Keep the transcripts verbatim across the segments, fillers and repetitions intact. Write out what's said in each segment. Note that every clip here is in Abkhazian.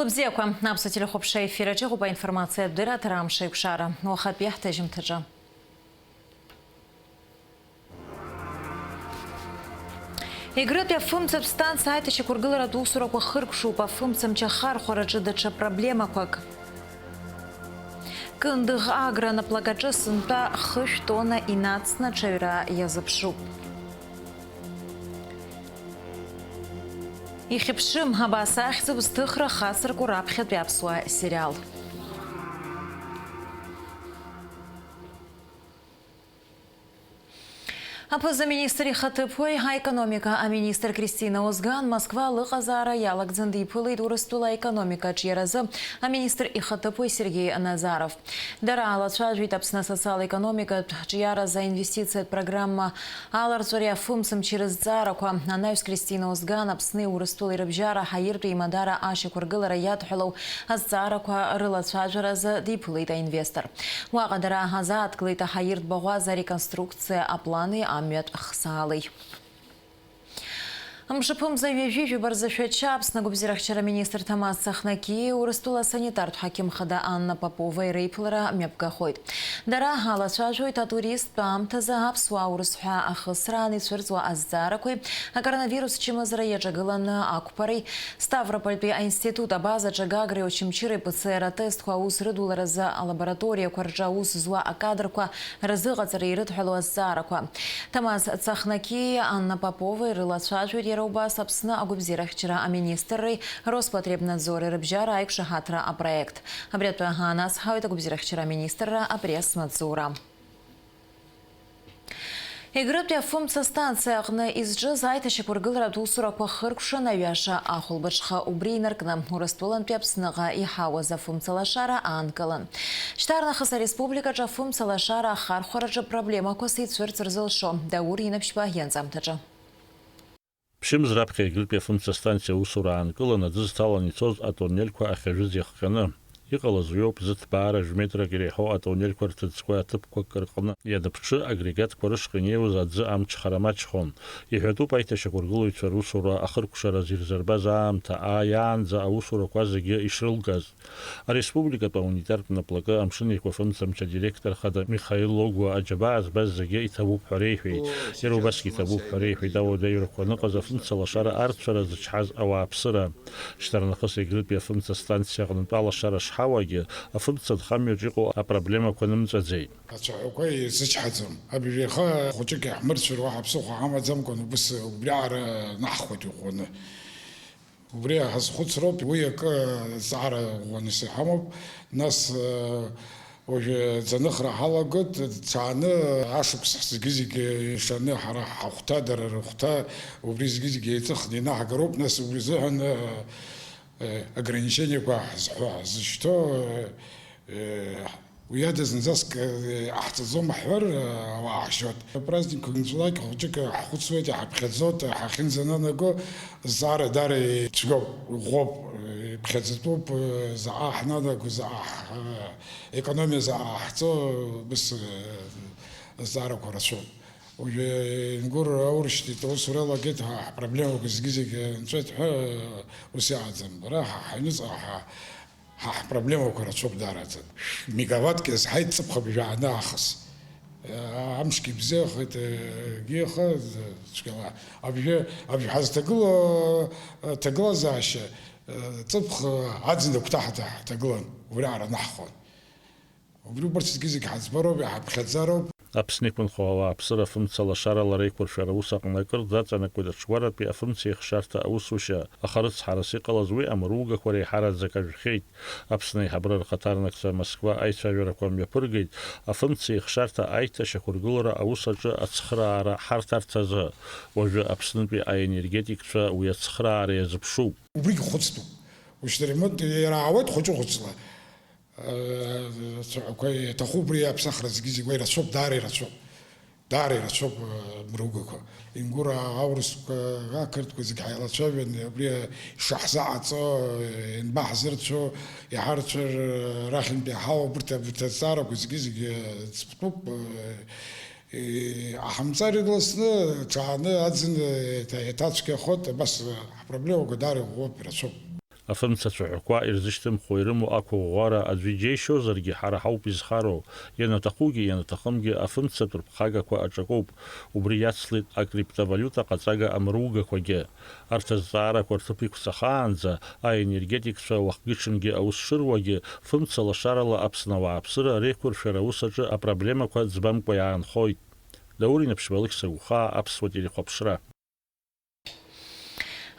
Бзиақәа, Аԥсуа телехәаԥшра ефир аҿы иҟоуп аинформациатә дырраҭара Амш еиқәшара. Уахатәи ҳҭыжьымҭаҿы. Егрытәи афымцатә станциа аиҭашьақәыргыларатә усурақәа хыркәшоуп, афымцамч ахархәараҿы даҽа проблемақәак. Кындыӷ агра наплакаҿы сынтәа хышә тонна инацны аҽаҩра иазыԥшуп. Ихьыԥшым, абас ахьӡуп зҭыхра хацырку раԥхьатәи аԥсуа сериал. Аԥыза-министр ихаҭыԥуаҩ, аекономика аминистр Кристина Озган Москва лыҟазаара иалагӡан диԥылеит Урыстәыла аекономика аҿиаразы аминистр ихаҭыԥуаҩ Сергеи Назаров. Дара алацәажәеит Аԥсны асоциал-економикатә ҿиаразы аинвестициатә программа аларҵәареи афымцамчи рызҵаарақәа. Анаҩс Кристина Озган Аԥсни Урыстәылеи рыбжьара ҳаиртә еимадара ашьақәыргылара иадҳәалоу азҵаарақәа рылацәажәаразы диԥылеит аинвестор. Уаҟа дара азааҭгылеит аҳаиртә баӷәаза ареконструкциа аплани амҩатә хсаалеи. Мшаԥымза ҩажәи жәаба рзы Шәача Аԥсны агәабзиарахьчара аминистр Ҭамаз Цахнаки Урыстәыла асанитартә ҳақьым хада Анна Попова иреиԥылара мҩаԥгахоит. Дара алацәажәоит атуристтә аамҭазы аԥсуаа урыс ҳәа ахысраан ицәырҵуа азҵаарақәеи, акоронавирус чымазара иаҿагыланы ақәԥареи, Ставропольтәи аинститут абазаҿы Гагреи Очамчыреи П Ц Р атестқәа аус рыдуларазы алабораториақәа рҿы аус зуа акадрқәа рзыҟаҵара ирыдҳәалоу азҵаарақәа. Ҭамаз Цахнаки, Анна Поповеи рылацәажәоит иара убас Аԥсны агәабзиарахьчара аминистрреи Роспотребнадзори рыбжьара аиқәшаҳаҭра апроект. Абри атәы аанацҳауеит агәабзиарахьчара аминистрра апресс-маҵзура. Егрытәи афымца станциа аҟны изҿыз аиҭашьақәыргыларатә усурақәа хыркәшан аҩаша ахәылбыҽха убри инаркны Урыстәылантәи Аԥсныҟа иҳауаз афымца лашара аанкылан. Шьҭарнахыс ареспубликаҿы афымца лашара ахархәараҿы проблемақәас ицәырҵ рзылшо Даур Инаԥшьба ианҵамҭаҿы. Ԥшьымз раԥхьа Егрытәи афымца станциа аусура аанкылан, аӡы зҭалан ицоз атоннельқәа ахьажәыз иахҟьаны. Иҟалаз уиоуп, зыҭбаара жәметрак иреиҳау атоннельқәа рҭыӡқәа аҭыԥқәак рҟны ианыԥҽы, агрегатқәа рышҟа инеиуаз аӡы амчхара маҷхон. Иҳәатәуп аиҭашьақәыргылаҩцәа русура ахыркәшараз ирзырбаз аамҭа ааиаанӡа аусурақәа зегьы ишрылгаз. Ареспубликатә аунитартә наплакы Амшын Еиқәа фымцамч адиректор хада Михаил Логуа аџьабаа збаз зегьы иҭабуп ҳәа реиҳәеит. Иара убасгьы иҭабуп ҳәа реиҳәеит ауадаҩрақәа аныҟаз афымца лашара арцәара зычҳаз ауааԥсыра. Шьҭарнахыс Егрытәи афымца станциа аҟнытә алашара шҳауагьы, афымца нхамҩаҿ иҟоу апроблемақәа нымҵәаӡеит. Ацәаҳәақәа ирзычҳаӡом. Абыржәы иаха хәыҷык иаҳмырцәар уаҳа ԥсыхәа ҳамаӡамкәан, убыс убриаҟара наҳхуеит иӷәӷәаны. Убри ҳазхәыцроуп, уи акы зҵаара ӷәӷәаныс иҳамоуп. Нас, э, уажәы ӡаныхра ҳалагоит, дцааны ашықәс зегьы-зегьы ишаны ҳара ҳахәҭа, дара рыхәҭа, убри зегьы-зегьы еиҵыхны инаҳгароуп. Нас убри азыҳәан, э, э, ограничениақәа ҳзҳәо, ҳзышьҭоу, э, э, Уи ада зынӡаск, э, иҟаҳҵаӡом ҳҳәар, э, ауаа ҳшьоит. Апраздникқәа нҵәалак хәыҷык ҳхәыцуеит, иҳаԥхьаӡоит, ҳахьынӡананаго, зҵаара даара ицәгьоуп, иӷәӷәоуп, иԥхьаӡатәуп, э, заҟа ҳнанаго, заҟа ҳ-, э, економиа заҟа ҳҵо, убыс, э, зҵаарақәа рацәоуп. Уажәы Ингәыр аурышьҭит, аусура иалагеит, ҳа ҳпроблемақәа зегьы-зегьы нҵәеит ҳәа, э, ус иҟаӡам. Ара ҳа ҳаҩныҵҟа ҳа Ҳа ҳпроблемақәа рацәоуп даараӡан. Мегаваттк иазҳаит ҵыԥх абжа анаахыс. Амшгьы бзиахеит, егьиаха цәгьала. Абжа, абжа ҳазҭагылоу аҭагылазаашьа, ҵыԥх аӡын агәҭа ҳҭа-, ҳҭагылан, убри ааранаҳхон. Убри убарҭ зегьы-зегь ҳаӡбароуп, иҳаԥхьаӡароуп. Аԥсны иқәынхо ауааԥсыра афымца лашарала реиқәыршәара аус аҟны акыр даҵанакуеит аҽгәаратәи афымца еихшарҭа аусушьа, аха рыцҳарас иҟалаз уи амыругақәа реиҳараӡак ажәхьеит. Аԥсны аиҳабыра рхаҭарнакцәа Москва аицәажәарақәа мҩаԥыргеит, афымца еихшарҭа аиҭашьақәыргылара аус аҿы ацхыраара ҳарҭарҭазы. Уажәы Аԥснытәи аенергетикцәа уи ацхыраара иазыԥшуп. Убригь хәыцтәуп. Ушьҭа ремонт иара аауеит хәыҷы-хәыҷла. Э, цәаҳәақәа иаҭаху убри аԥсахра зегьы-зегьы уа ирацәоуп, даара ирацәоуп. Даара ирацәоуп, э, мыругақәа. Ингәыр аурысқәа, ақырҭқәа зегьы ҳаилацәажәан, абри ишаҳзаҟаҵо, э, ианбаҳзырцәо, иҳарцәар, э, рахьынтә иаҳау, абырҭ, абырҭ азҵаарақәа зегьы-зегьы, э, ҵыԥтәуп, э, э, ҳамҵар ирласны, ҽааны аӡын, э, еиҭа-, еиҭацәгьахоит, абас, э, ҳпроблемақәа даара иӷәӷәоуп, ирацәоуп. Афымца цәаҳәақәа ирзышьҭымхуа ирымоу ақәыӷәӷәара аӡәы иџьеишьозаргьы, ҳара ҳауп изхароу. Ианаҭахугьы, ианаҭахымгьы афымцатә рԥхагақәа аҿакоуп. Убри иацлеит акриптовалиута ҟаҵага амругақәагьы. Арҭ азҵаарақәа рҭыԥ иқәҵахаанӡа, аенергетикцәа уахгьы-ҽынгьы аус шыруагьы, фымца лашарала Аԥсны ауааԥсыра реиқәыршәара аус аҿы апроблемақәа ӡбамкәа иаанхоит. Даур Инаԥшьба, Алықьса Гәхаа, Аԥсуа телехәаԥшра.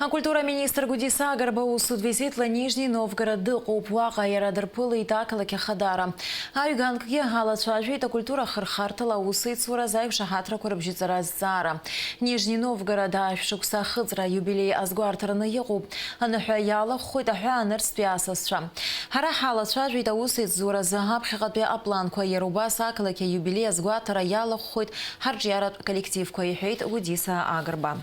Акультура аминистр Гәдиса Агарба усутә визитла Нижни Новгород дыҟоуп. Уаҟа иара дырԥылеит ақалақь ахадара. Аҩганкгьы алацәажәеит акультура ахырхарҭала аусеицура азы аиқәшаҳаҭрақәа рыбжьаҵара азҵаара. Нижни Новгород ашәшықәса ахыҵра аиубилеи азгәарҭараны иҟоуп. Аныҳәа иалахәхоит аҳәаанырцәтәи асасцәа. Ҳара ҳалацәажәеит аусеицуразы аԥхьаҟатәи апланқәа, иара убас ақалақь аиубилеи азгәаҭара иалахәхоит ҳарҿиаратә коллективқәа, иҳәеит Гәдиса Агарба.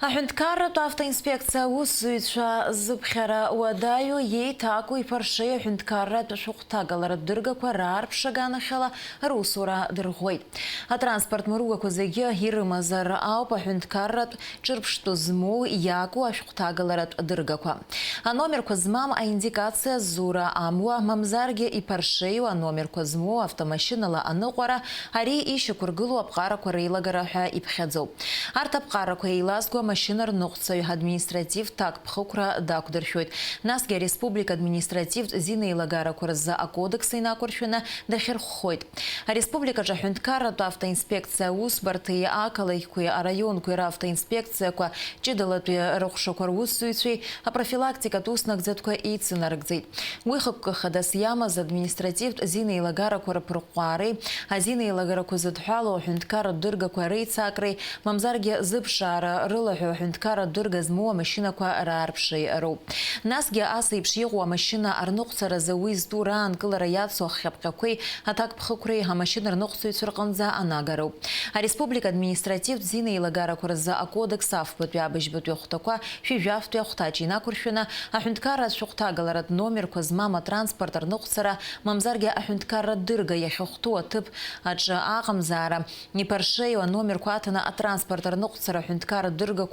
Аҳәынҭқарратә автоинспекциа аусзуҩцәа зыԥхьара уадаҩу еиҭаку иԥаршеи аҳәынҭқарратә шәҟәҭагаларатә дыргақәа раарԥшра аганахьала русура дырӷәӷәеит. Атранспорт мыругақәа зегьы ирымазар ауп аҳәынҭқарратә ҿырԥштәы змоу иаку ашәҟәҭагаларатә дыргақәа. Аномерқәа змам аиндикациа зура амуа, мамзаргьы иԥаршеиу аномерқәа змоу автомашьынала аныҟәара, ари ишьақәыргылоу аԥҟарақәа реилагара ҳәа иԥхьаӡоуп. Арҭ аԥҟарақәа еилазго амашьына рныҟәцаҩ административтә ҭакԥхықәра дақәдыршәоит. Насгьы ареспублика административтә зинеилагарақәа рзы акодекс инақәыршәаны дахьырхәхоит. Ареспубликаҿы аҳәынҭқарратә автоинспекциа аусбарҭеи ақалақьқәеи араионқәеи равтоинспекциақәа ҷыдалатәи рыҟәшақәа русзуҩцәеи апрофилактикатә уснагӡатәқәа еицынарыгӡеит. Уи хықәкы хадас иамаз административтә зинеилагарақәа рыԥырҟәаареи азинеилагарақәа зыдҳәалоу аҳәынҭқарратә дыргақәа реицакраи, мамзаргьы зыԥшаара рылаҳәо аҳәынҭқарратә дырга змоу амашьынақәа раарԥшеи роуп. Насгьы ас еиԥш иҟоу амашьына арныҟәцаразы уи зтәу раанкылара иацу ахҟьаԥҟьақәеи аҭакԥхықәреи амашьына рныҟәцаҩцәа рҟынӡа анагароуп. Ареспублика административтә зинеилагарақәа рзы акодекс афбатәи абыжьбатәи ахәҭақәа шәи жәафтәи ахәҭаҷ инақәыршәаны, аҳәынҭқарратә шәҟәҭагаларатә номерқәа змам атранспорт арныҟәцара, мамзаргьы аҳәынҭқарратә дырга иахьахәҭоу аҭыԥ аҿы аҟамзаара, иԥаршеиу аномерқәа аҭаны атранспорт арныҟәцара аҳәынҭқарратә дыргақәа,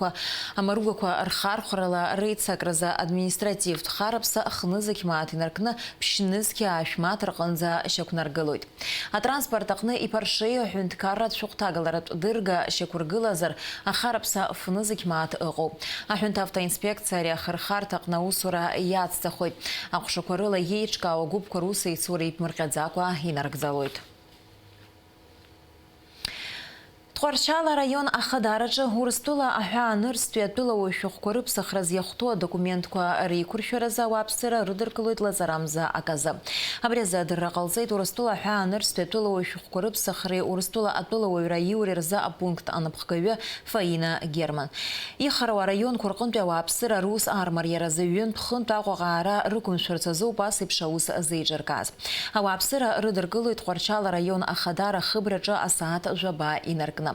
амаругақәа рхархәрала реицакразы административтә хараԥса хнызқь мааҭ инаркны ԥшьнызқь аашә мааҭ рҟынӡа шьақәнаргылоит. Атранспорт аҟны иԥаршеиу аҳәынҭқарратә шәҟәҭагаларатә дырга шьақәыргылазар, ахараԥса фнызқь мааҭ ыҟоуп. Аҳәынҭавтоинспекциа ари ахырхарҭа аҟны аусура иацҵахоит. Аҟәшақәа рыла иеиҿкаау агәыԥқәа русеицура иԥмырҟьаӡакәа инарыгӡалоит. Тҟәарчал араион Ахадараҿы Урыстәыла аҳәаанырцәтәи атәылауаҩ шәҟәқәа рыԥсахраз иахәҭоу адокументқәа реиқәыршәаразы ауааԥсыра рыдыркылоит лаҵарамза аказы. Абри азы адырра ҟалҵеит Урыстәыла аҳәаанырцәтәи атәылауаҩ шәҟәқәа рыԥсахреи Урыстәыла атәылауаҩра аиуреи рзы апункт анапхгаҩы Фаина Герман. Ихароу араионқәа рҟынтәи ауааԥсыра рус армариаразы ҩынтә-хынтә Аҟәаҟа аара рықәымшәарц азоуп ас еиԥш аус зеиҿыркааз. Ауааԥсыра рыдыркылоит Тҟәарчал араион Ахадара ахыбраҿы асааҭ жәаба инаркны.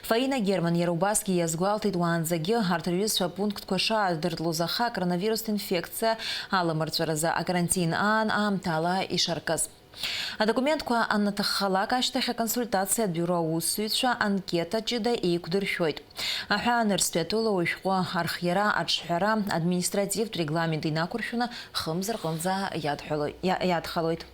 Фаина Герман иара убасгьы иазгәалҭеит, уаанӡагьы арҭ рҩызцәа апунктқәа шаадыртлоз, аха акоронавирустә инфекциа аламырҵәаразы акарантин аан аамҭала ишаркыз. Адокументқәа анаҭаххалак ашьҭахь аконсультациатә биуро аусзуҩцәа анкета ҷыда еиқәдыршәоит. Аҳәаанырцәтәи атәылауаҩ шәҟәы архиара аҿҳәара административтә регламент инақәыршәаны хымз рҟынӡа иадҳәалоит, иа-, иадхалоит.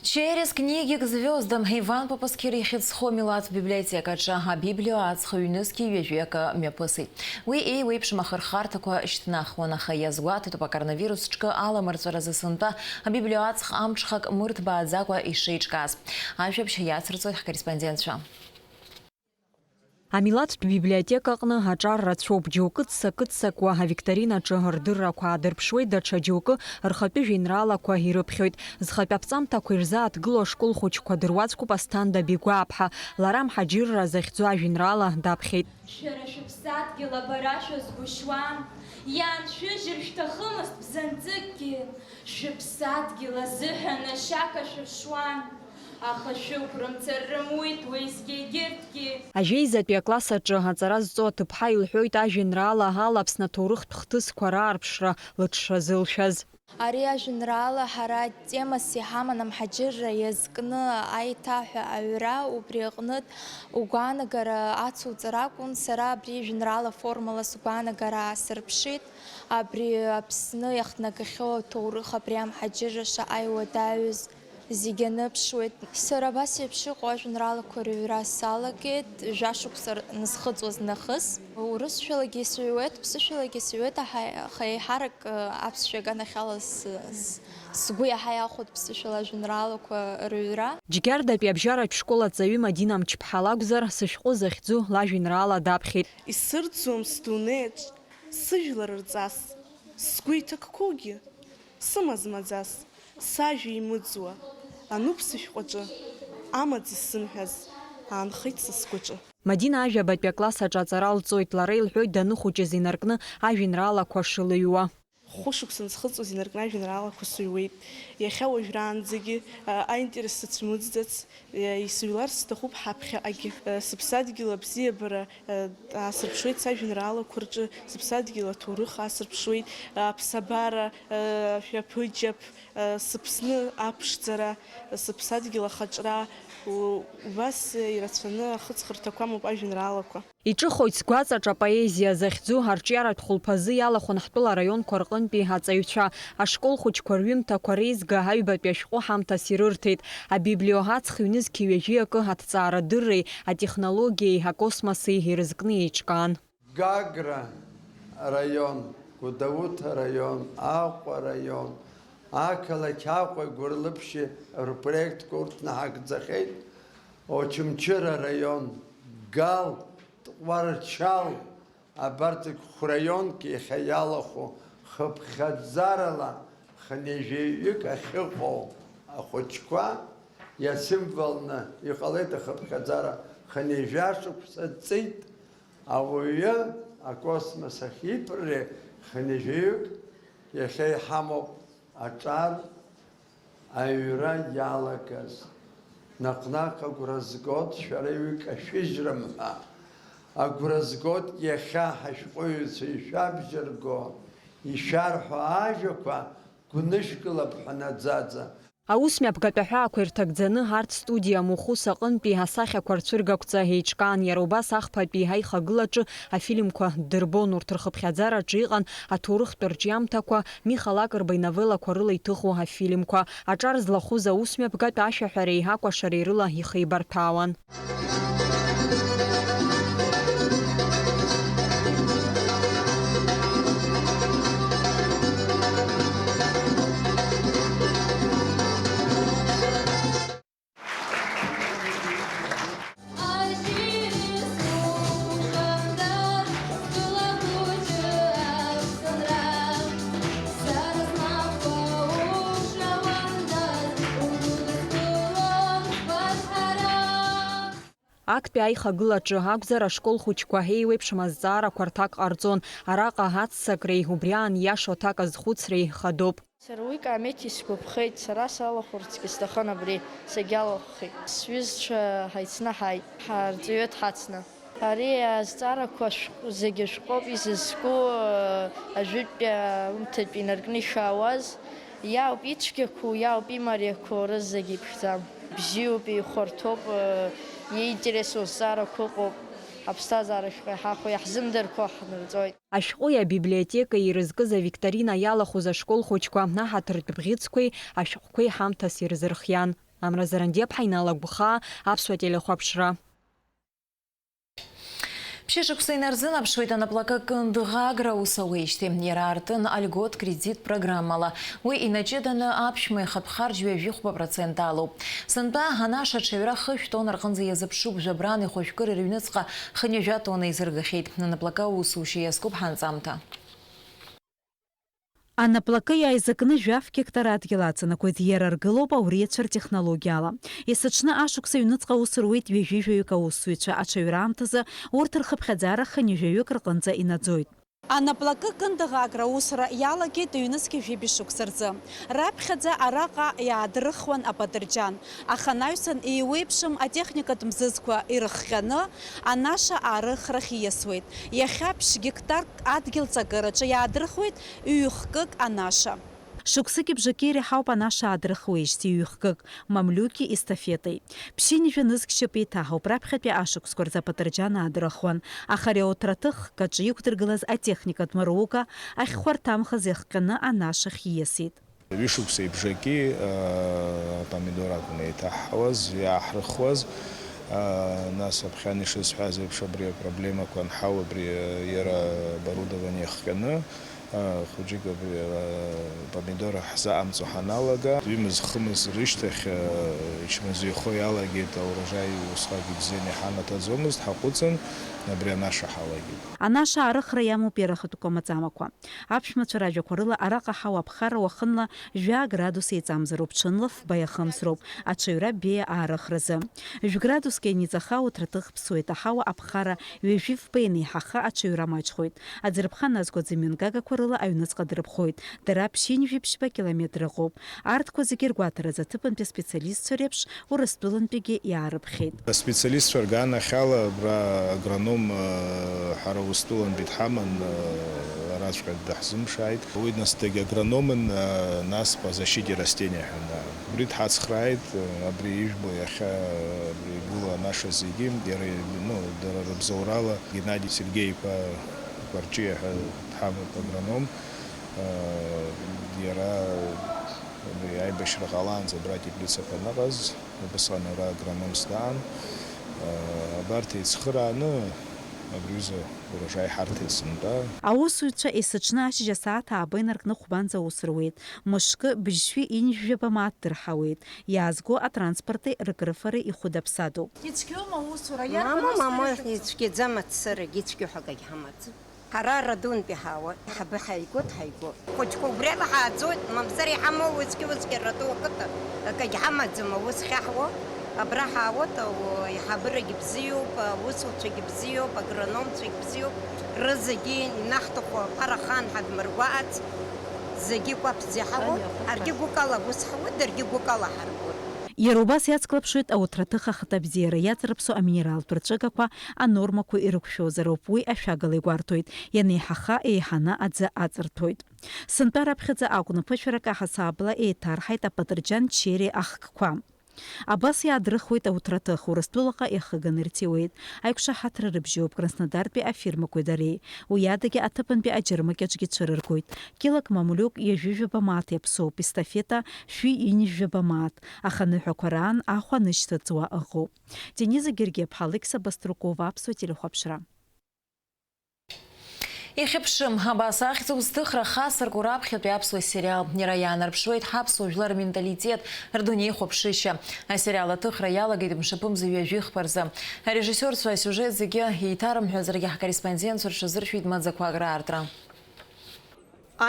Через книги к звёздам Иван Попаскир ихьыӡ зху амилаҭтә библиотекаҿы абиблио аҵх ҩнызқьи ҩажәи акы мҩаԥысит. Уи еиуеиԥшым ахырхарҭақәа шьҭнахуан, аха иазгәаҭатәуп акоронавирус ҿкы аламырҵәаразы сынтәа абиблио аҵх амҽхак мырҭбааӡакәа ишеиҿкааз. Ажәабжь иацырҵоит ҳкорреспондентцәа. Амилаҭтә библиотекаҟны аҿар рацәоуп, џьоукы ццакы-ццакуа авикторинаҿы рдыррақәа аадырԥшуеит, даҽа џьоукы рхатәы жәеинраалақәа ирыԥхьоит. Зхатә аԥҵамҭақәа ирзааҭгылоу ашкол хәыҷқәа дыруаӡәкуп Асҭанда Бигәааԥҳа, лара Мҳаџьырра захьӡу ажәеинраала даԥхьеит. Шәара шәыԥсадгьыл абара шәазгәышьуан, иааншәыжьыр шәҭахымызт бзанҵыкгьы, шәыԥсадгьыл азыҳәан ашьака шәыршуан. Аха шәықәрымцар рымуит уеизгьы егьырҭгьы. Ажәеизатәи акласс аҿы аҵара зҵо аҭыԥҳа илҳәоит ажәеинраала ала Аԥсны аҭоурыхтә хҭысқәа раарԥшра лыҽшазылшәаз. Ари ажәеинраала ҳара темас иҳаман амҳаџьырра иазкны аиҭаҳәа аҩра, убри аҟнытә угәаанагара ацуҵар акәын. Сара абри жәеинраала формала сгәаанагара аасырԥшит, абри Аԥсны иахнагахьоу аҭоурых, абри амҳаџьырра шаҟа иуадаҩыз зегьы аныԥшуеит. Сара абас еиԥш иҟоу ажәеинраалақәа рыҩра салагеит, жәашықәса нысхыҵуаз нахыс. Урысшәалагьы исыҩуеит, ԥсышәалагьы исыҩуеит, аха, аха еиҳарак, э, аԥсшәа аганахьала с-, с-, сгәы иаҳа иахәоит ԥсышәала ажәеинраалақәа рыҩра. Џьгьардатәи абжьаратә школ аҵаҩы Мадина Мчыԥҳа лакәзар, Сышәҟәы захьӡу лажәеинраала даԥхьеит. Исырӡом сдунеиаҿ сыжәлар рҵас, сгәы иҭакқәоугьы сымаз маӡас, сажәа имыӡуа ануп сышәҟәаҿы, амаӡа исымҳәаз аанхеит са сгәаҿы. Мадина ажәабатәи акласс аҿы аҵара лҵоит, лара илҳәоит даныхәыҷыз инаркны ажәеинраалақәа шылыҩуа. Хәышықәса нсхыҵуаз инаркны ажәеинраалақәа сыҩуеит. Иахьа уажәраанӡагьы, а, аинтерес сыцәмыӡӡац, а, исыҩларц сҭахуп ҳаԥхьаҟагьы. А, сыԥсадгьыл абзиабара, а, аасырԥшуеит сажәеинраалақәа рҿы, сыԥсадгьыл аҭоурых аасырԥшуеит, а, аԥсабара, а, ашәаԥыџьаԥ, а, сыԥсны аԥшӡара, сыԥсадгьыл ахаҿра, у-, убас ирацәаны ахыҵхырҭақәа амоуп ажәеинраалақәа. Иҿыхоит сгәаҵаҿ апоезиа захьӡу арҿиаратә хәылԥазы иалахәын ҳтәыла араионқәа рҟынтәи аҵаҩцәа. Ашкол хәыҷқәа рҩымҭақәа реизга аҩбатәи ашәҟәы ҳамҭас ирырҭеит. Абиблио аҵх ҩнызқь ҩажәи акы аҭҵаарадырреи атехнологиеи акосмоси ирызкны еиҿкаан. Гагра араион, Гәдоуҭа араион, Аҟәа араион, ақалақь Аҟәеи Гәылрыԥшьи рпроектқәа урҭ наҳагӡахьеит. Очамчыра араион, Гал, Тҟәарчал, абарҭ зегь хәраионк иахьа иалахәу хыԥхьаӡарала хынҩажәаҩык ахьыҟоу ахәыҷқәа иасимволны иҟалеит, ахыԥхьаӡара хынҩажәа шықәса ҵит. Ауаҩы акосмос ахь иԥырреи хынҩажәаҩык иахьа иҳамоуп аҿар аҩра иалагаз. Наҟ-наҟ агәра згоит шәара иҩкашәыжьрым ҳәа. Агәра згоит иахьа ҳашәҟәыҩҩцәа ишәабжьарго, ишәарҳәо ажәақәа гәнышкылап ҳәа наӡаӡа. Аусмҩаԥгатә аҳәаақәа ирҭагӡаны арҭ студиа Мухус аҟынтәи асахьақәа рцәыргақәҵа еиҿкаан, иара убас ахԥатәи аихагылаҿы афильмқәа ддырбон, урҭ рхыԥхьаӡараҿы иҟан аҭоурыхтә рҿиамҭақәа, Миха Лакрба иновеллақәа рыла иҭыху афильмқәа. Аҿар злахәыз аусмҩаԥгатә ашәаҳәареи акәашареи рыла ихеибарҭәаауан. Актәи аихагылаҿы акәзар, ашкол хәыҷқәа еиуеиԥшым азҵаарақәа рҭак ҟарҵон. Араҟа аццакреи убри аан иашоу аҭак азхәыцреи хадоуп. Сара уи Каамеҭ исгәаԥхеит, сара салахәырцгьы сҭахын абри, сагьалахәхеит. Сҩызцәа ҳаицны ҳааит, ҳарҵаҩы дҳацны. Ари азҵаарақәа шәҟ-, зегьы шәҟәоуп изызку, ажәытәтәи аамҭатә инаркны ишаауаз. Иаауп ицәгьақәоу, иаауп имариақәоу, рызегь иԥхьӡам. Бзиоуп, ихәарҭоуп, иеинтересу азҵаарақәа ыҟоуп. Ҳаԥсҭазаара шәҟәы иҳахәо, иаҳзымдырқәо ҳнарҵоит. Ашәҟәи абиблиотекеи ирызкыз авикторина иалахәыз ашкол хәыҷқәа аҳаҭыртә бӷьыцқәеи ашәҟәқәеи ҳамҭас ирзырхиан. Амра Зарандиаԥҳа, Инал Агәхаа, Аԥсуа телехәаԥшра. Ԥшьышықәса инарзынаԥшуеит анаплакы Кындыӷ Агра аус ауеижьҭеи. Иара аартын альгот кредит программала. Уи инаҷыданы аԥшәма ихатә харџь ҩажәихәба процент алоуп. Сынтәа анаша аҽаҩра хышә тонна рҟынӡа иазыԥшуп, жәабран ихәажәкыра рыҩныҵҟа хынҩажәа тонна изыргахьеит. Анаплакы аусушьа иазкуп ҳанҵамҭа. Анаплакы иааизакны жәаф гектар адгьыл аҵанакуеит, иара аргылоуп ауриацәа ртехнологиала. Есыҽны ашықәс аҩныҵҟа аус руеит ҩажәи жәаҩык аусзуҩцәа, аҽаҩра аамҭазы урҭ рхыԥхьаӡара хынҩажәаҩык рҟынӡа инаӡоит. Анаплакы Кындыӷ Агра аусура иалагеит ҩнызқь жәибжь шықәса рзы. Раԥхьаӡа араҟа иаадырхуан абадырџьан. Аха анаҩсан еиуеиԥшым атехникатә мзызқәа ирыхҟьаны, анаша аарыхрахь ииасуеит. Иахьа ԥшь гектарк адгьыл ҵакыраҿы иаадырхуеит ҩ-хкык анаша. Шықәсыки бжаки иреиҳауп анаша аадырхуеижьҭеи ҩ-хкык, мамлиуки естафетеи. Ԥшьынҩажәа нызқь шьапы еиҭаҳауп, раԥхьатәи ашықәсқәа рзы апатырџьан аадырхуан, аха ари ауҭраҭых хкаҿы иқәдыргылаз атехникатә мыруга ахьхәарҭамхаз иахҟьаны анашахь ииасит. Ҩышықәсеи бжаки, э, апомидор акәын еиҭаҳҳауаз, иааҳрыхуаз. Э, нас аԥхьан ишысҳәаз еиԥш, абри апроблемақәа анҳау, абри, э, иара оборудование иахҟьаны, э, хәыҷык абри, э, апомидор ҳзаҟамҵо ҳаналага, ҩымыз-хымыз рышьҭахь, э, ичмазаҩхо иалагеит, аурожаи усҟак ибзианы иҳанаҭаӡомызт, ҳаҟәыҵын, абри анаша ҳалагеит. Анаша аарыхра иамоуп иара ахатәқәа маӡамақәа. Аԥшәмацәа ражәақәа рыла, араҟа аҳауа аԥхара уахынла жәаа градус еиҵамзароуп, ҽынла фба иахымсроуп, аҽаҩра беиа аарыхразы. Жәградуск ианиҵаха ауҭраҭых ԥсуеит, аҳауа аԥхара ҩажәи фба ианеиҳаха, аҽаҩра маҷхоит. Аӡырԥха назго аӡымҩангагақәа рыла аҩныҵҟа дырԥхоит. Дара ԥшьынҩажәи ԥшьба километр ыҟоуп. Арҭқәа зегьы ргәаҭаразы аҭыԥантәи аспециалистцәа реиԥш, Урыстәылантәигьы иаарыԥхьеит. Аспециалистцәа рганахьала абра агроном, э, ҳара Урыстәылантәи дҳаман, э, араҵәҟьа даҳзымԥшааит. Уи нас дагьагрономын, э, нас по защите растений ҳәа, да. Убри дҳацхрааит, э, абри ижәбо иахьа, э, абри игылоу анаша зегьы, иара, ну, дара рыбзоурала Геннади Сергеи-иԥа Кәарҷиа ҳәа дҳамоуп агроном, э, иара абри аибашьра ҟалаанӡа абра теплицақәа аныҟаз, Убысҟан ара агрономс даан, абарҭ еицхырааны абри аҩыза урожаи ҳарҭеит сынтәа. Аусзуҩцәа есыҽны ашьыжь асааҭ ааба инаркны хәбанӡа аус руеит. Мышкы быжьшәи ҩынҩажәаба мааҭ дырҳауеит. Иаазго атранспорти рыкрыфареи ихәыда-ԥсадоуп. Ицәгьоума аусура? Мама, иарбан мама, усура шәыцу? Ицәгьаӡам, аццарагь ицәгьоу ҳәагагь ҳамаӡам. Ҳара Радунтәи ҳаауеит, ҳабы ҳаигоит, ҳаигоит. Хәыҷқәа убриала ҳааӡоит, мамзар иҳамоу уеизгьы-уеизгьы Раду ақыҭа, акагь ҳамаӡам, аус хьаҳуа. Абра ҳаауеит, аиҳабырагь бзиоуп, аусуцәагь бзиоуп, агрономцәагь бзиоуп. Рызегьы инаҳҭаху аԥара ахаан ҳадмыргәаҟац, зегьы кәаԥӡа иҳауеит, ҳаргьы гәыкала аус ҳауеит, даргьы гәыкала ҳаргоит. Иара убас иацклаԥшуеит ауҭраҭых ахаҭабзиара иаҵарыԥсо аминералтә рҵәыгақәа анормақәа ирықәшәозароуп, уи ашәагала игәарҭоит, ианеиҳаха, еиҳаны аӡы аҵарҭәоит. Сынтәа раԥхьаӡа акәны ԥышәарак аҳасабала еиҭарҳаит апатырџьан чери ахкқәа. Абас иаадрыхуеит ауҭраҭых, Урыстәылаҟа иахыганы ирҭиуеит. Аиқәшаҳаҭра рыбжьоуп Краснодартәи афирмақәеи дареи. Уи адагьы аҭыԥантәи аџьармыкьаҿгьы цәырыргоит. Килак мамлюк ҩажәижәаба мааҭ иаԥсоуп, естафета шәи ҩынҩажәаба мааҭ, аха аныҳәақәа раан ахәа анышьҭыҵуа ыҟоуп. Дениза Гергиаԥҳа, Алықьса Баструкова, Аԥсуа телехәаԥшра. Ихьыԥшым, абас ахьӡуп зҭыхра хасырку раԥхьатәи аԥсуа сериал. Иара иаанарԥшуеит ҳаԥсуа жәлар рменталитет, рдунеихәаԥшышьа. Асериал аҭыхра иалагеит мшаԥымза ҩажәи хԥа рзы. Арежиссиорцәа асиужет зегьы еиҭарымҳәазаргьы, ҳкорреспондентцәа рҽазыршәеит маӡақәак раартра.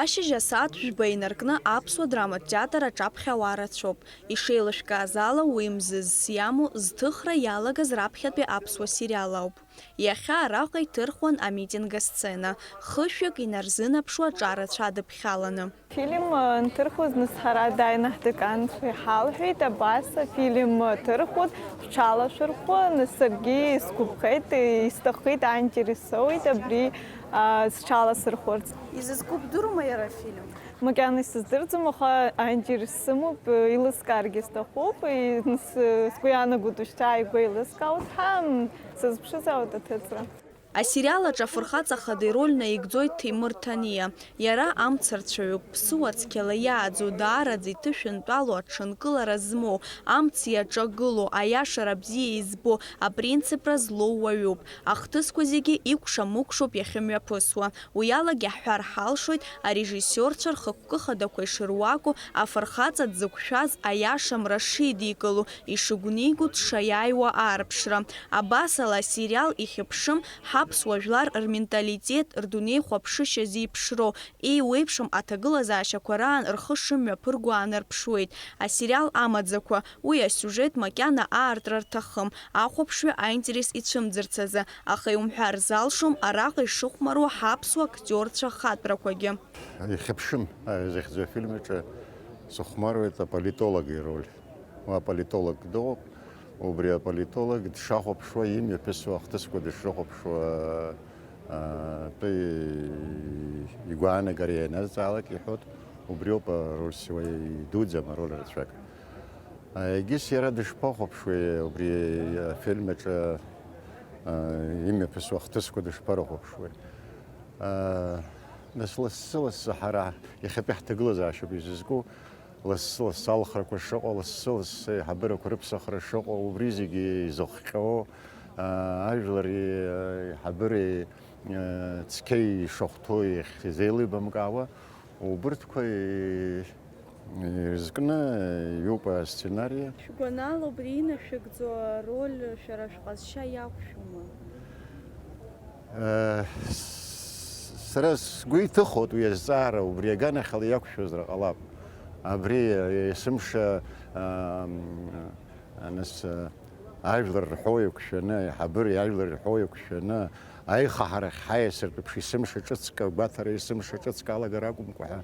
Ашьыжь асааҭ жәба инаркны аԥсуа драматә театр аҿаԥхьа ауаа рацәоуп. Ишеилышәкааз ала, уи мзызс иамоу зҭыхра иалагаз раԥхьатәи аԥсуа сериал ауп. Иахьа араҟа иҭырхуан амитинг асцена, хышәҩык инарзынаԥшуа аҿарацәа адыԥхьаланы. Фильм, э, нҭырхуаз, нас ҳара дааины ҳдеканцәа иҳалҳәеит, абас афильм, э, ҭырхуаз, шәҽалашәырхәы, нас саргьы исгәаԥхеит, исҭаххеит, аинтерес соуеит абри, а, сҽаласырхәырц. Изызку бдырума иара афильм? Макьана исыздырӡом, аха аинтерес сымоуп, э, илыскааргьы сҭахуп, и-, сы-, сгәы иаанагоит уажәшьҭа ааигәа еилыскаауеит ҳәа, м, сазԥшызаауеит аҭыҵра. Асериал аҿы афырхаҵа хада ироль наигӡоит Ҭемыр Ҭаниа. Иара амцарцәаҩуп, ԥсыуа цқьала иааӡо, даараӡа иҭышәынтәалоу, аҽынкылара змоу, амц иаҿагылоу, аиашара бзиа избо, апринципра злоу уаҩуп. Ахҭысқәа зегьы икәша-мыкәшоуп иахьымҩаԥысуа. Уи алагьы ҳҳәар ҳалшоит, арежиссиорцәа рхықәкы хадақәа ишыруаку, афырхаҵа дзықәшәаз аиашамра шидикыло, ишыгәнигоу дшаиааиуа аарԥшра. Абасала, асериал ихьыԥшым, ҳаԥсуа жәлар рменталитет, рдунеихәаԥшышьа зеиԥшроу, еиуеиԥшым аҭагылазаашьақәа раан рхы шымҩаԥырго аанарԥшуеит. Асериал амаӡақәа, уи асиужет макьана аартра рҭахым, ахәаԥшҩы аинтерес ицәымӡырц азы, аха иумҳәар залшом араҟа ишыхәмаруа ҳаԥсуа актиорцәа хатәрақәагьы. Ихьыԥшым, ари захьӡу афильм аҿы сыхәмаруеит аполитолог ироль. Уа аполитолог дыҟоуп, убри аполитолог дшахәаԥшуа, имҩаԥысуа ахҭысқәа дышрыхәаԥшуа, а, атәы игәаанагара ианазҵаалак иҳәоит. Убриоуп арольс уаҩ идуӡӡам, ароль рацәак. Егьыс иара дышԥахәаԥшуеи, убри афильм аҿы, а, имҩаԥысуа ахҭысқәа дышԥарыхәаԥшуеи? А, нас лассы-лассы ҳара иахьатәи ҳҭагылазаашьоуп изызку, лассы-лассы алхрақәа шыҟоу, лассы-лассы аиҳабырақәа рыԥсахра шыҟоу, убри зегьы изыхҟьо, а, ажәлари, а, аиҳабыреи, а, цқьа ишахәҭоу иахьзеилибамкаауа, убырҭқәа и-, ирызкны иоуп асценариа. Шәгәанала, убри инашәыгӡо ароль шәара шәҟазшьа иақәшәома? Э, с-, сара сгәы иҭыхоит уи азҵаара, убри аганахьала иақәшәозар ҟалап. Абри, э, есымша, ам, Нас, э, ажәлар рҳәоу еиқәшәаны, аиҳабыреи ажәлар рҳәоу еиқәшәаны, аихаҳарахь ҳаиасыртә еиԥш есымша ҿыцк, агәаҭара есымша ҿыцк алагара акәымкәа ҳәа,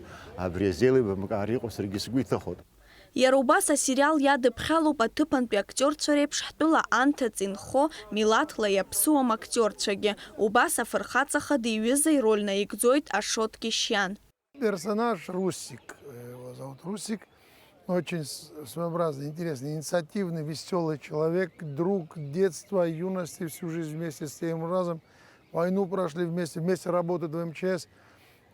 абри азеилибамкаара иҟоу саргьы сгәы иҭыхоит. Иара убас асериал иадыԥхьалоуп аҭыԥантәи актиорцәа реиԥш ҳтәыла анҭыҵ инхо, милаҭла иаԥсуам актиорцәагьы. Убас афырхаҵа хада иҩыза ироль наигӡоит Ашот Кьышьиан. Персонаж Русик, э, его зовут Русик, очень с-, своеобразный, интересный, инициативный, веселый человек, друг детства, юности, всю жизнь вместе с Теймуразом, войну прошли вместе, вместе работают в МЧС.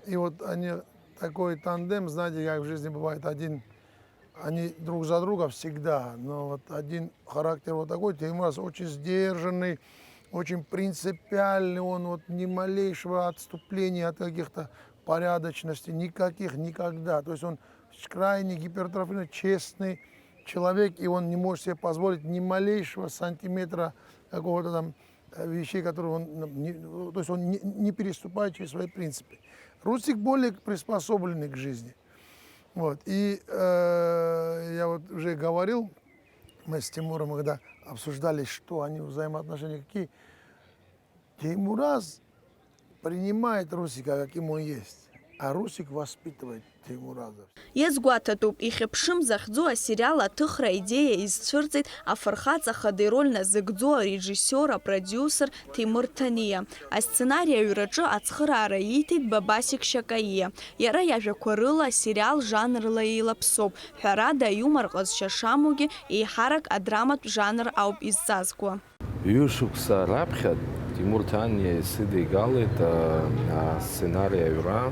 И вот они такой тандем, знаете, как в жизни бывает, один, они друг за друга всегда, но вот один характер вот такой, Теймураз очень сдержанный, очень принципиальный, он вот ни малейшего отступления от каких-то порядочности, никаких никогда. То есть он крайне гипертрофированный, честный человек, и он не может себе позволить ни малейшего сантиметра какого-то там, э, вещей, которые он, ну, не, ну, то есть он не, не переступает через свои принципы. Русик более приспособленный к жизни. Вот. И, э, я вот уже говорил, мы с Тимуром, когда обсуждали, что они взаимоотношения какие, Теймураз принимает Русика, каким он есть, а Русик воспитывает Теймураза. Иазгәаҭатәуп, ихьыԥшым захьӡу асериал аҭыхра аидеиа изцәырҵит афырхаҵа хада ироль назыгӡо арежиссиор, апродиусер Ҭемыр Ҭаниа. Асценари аҩраҿы ацхыраара ииҭеит Бабасик Шьакаиа. Иара иажәақәа рыла асериал жанрла еилаԥсоуп. Ҳәарада, аиумор ҟазшьа шамоугьы, еиҳарак адраматә жанр ауп изҵазкуа. Ҩышықәса раԥхьа Тимур Ҭаниа исыдигалеит, а, асценари аҩра, а,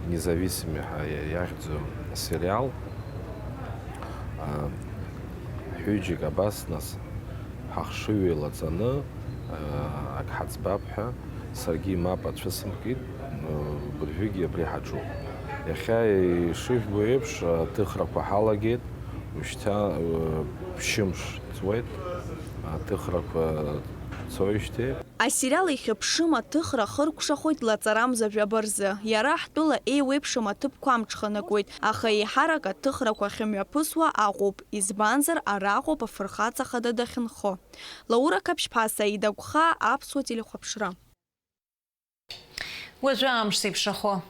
Независимый ҳәа иахьӡу асериал. А, ҳҩыџьагь абас, нас, ҳахшыҩ еилаҵаны, а, ак ҳаӡбап ҳәа, саргьы мап ацәысымкит, а, быржәгьы абри ҳаҿуп. Иахьа ишыжәбо еиԥш, аҭыхрақәа ҳалагеит, ушьҭа, а, ԥшьымш ҵуеит, аҭыхрақәа цоижьҭеи. Асериал ихьыԥшым аҭыхра хыркәшахоит лаҵарамза жәаба рзы. Иара ҳтәыла еиуеиԥшым аҭыԥқәа амҽханакуеит, аха еиҳарак аҭыхрақәа ахьымҩаԥысуа Аҟәоуп, избанзар, араҟоуп афырхаҵа хада дахьынхо. Лаура Қаԥшьԥҳа, Саида Гәхаа, Аԥсуа телехәаԥшра. Уажәы амш зеиԥшрахо.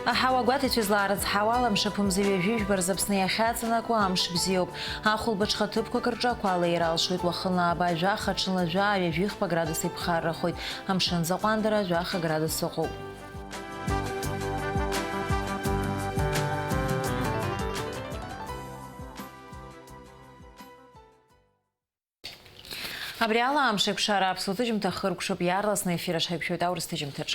Аҳауа гәаҭеицәа излаарыцҳауала, мшаԥымза ҩажәи жәба рзы Аԥсны иахьаҵанакуа амш бзиоуп. Ахәылбыҽха ҭыԥқәак рҿы ақәа алеира алшоит, уахынла ааба жәаха, ҽынла жәаа, ҩажәихԥа градус иԥхаррахоит. Амшын аӡы аҟәандара жәаха градус ыҟоуп. Абри ала амш еиқәшара аԥсуа ҭыжьымҭа хыркәшоуп, иаарласны ефир аҿы ҳаиқәшәоит аурыс ҭыжьымҭаҿ.